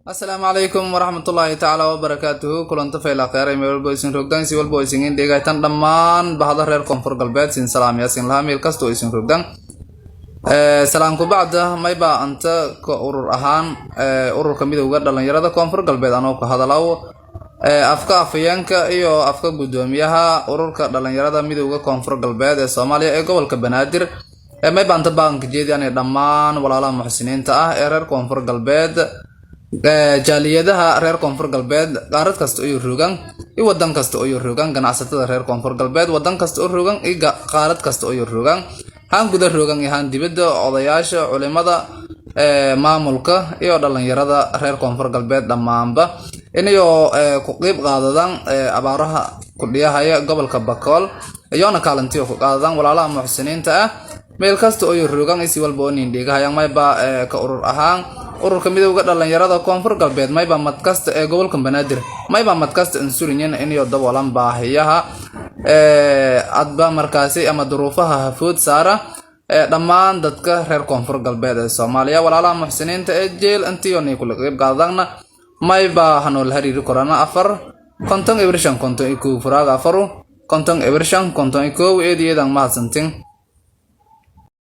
Asalaamu calaykum waraxmatullaahi tacaala wabarakaatuhu. Kulanta fayla kheyray, meel walbo isin rogdan, si walbo isin indhegaytan, dhammaan bahda reer Koonfur Galbeed sin salaam yaasin lahaa meel kasta oo isin rogdan. Salaam kubacda, mayba anta ka urur ahaan ururka Midowda Dhalinyarada Koonfur Galbeed, anoo ka hadalaw afka afayeenka iyo afka guddoomiyaha ururka dhalinyarada Midowda Koonfur Galbeed ee Soomaaliya ee gobolka Banaadir, mayba anta baanka jeediyan dhammaan walaalaha muxsiniinta ah ee reer Koonfur Galbeed, jaaliyadaha reer Koonfur Galbeed qaarad kasta oo rogan iyo wadan kasta oo rogan, ganacsatada reer Koonfur Galbeed wadan kasta oo rogan iyo qaarad kasta oo rogan, haan guda rogan iyo haan dibadda, odayaasha, culimada, maamulka iyo dhalinyarada reer Koonfur Galbeed dhammaanba, inayo ku qeyb qaadadaan abaaraha kudhiyahaya gobolka Bakool, iyona kaalintiyo ku qaadadaan. Walaalaha muxsiniinta ah meel kasta oo rogan, isi walba oo nindhigahayaan, mayba ka urur ahaan ururka Midowda Dhalinyarada Koonfur Galbeed, mayba madkasta ee gobolka Banaadir, mayba madkasta insurinyan inayo daboolan baahiyaha adba markaasi ama duruufaha hafood saara dhammaan dadka reer Koonfur Galbeed ee Soomaaliya. Walaalaha muxsiniinta ee jeel intiyo nay kula qeyb qaadana, mayba hanool hariiri korana 4 50 0 5 51, 4 50 0 5 51. Eed iyadan mahadsantin.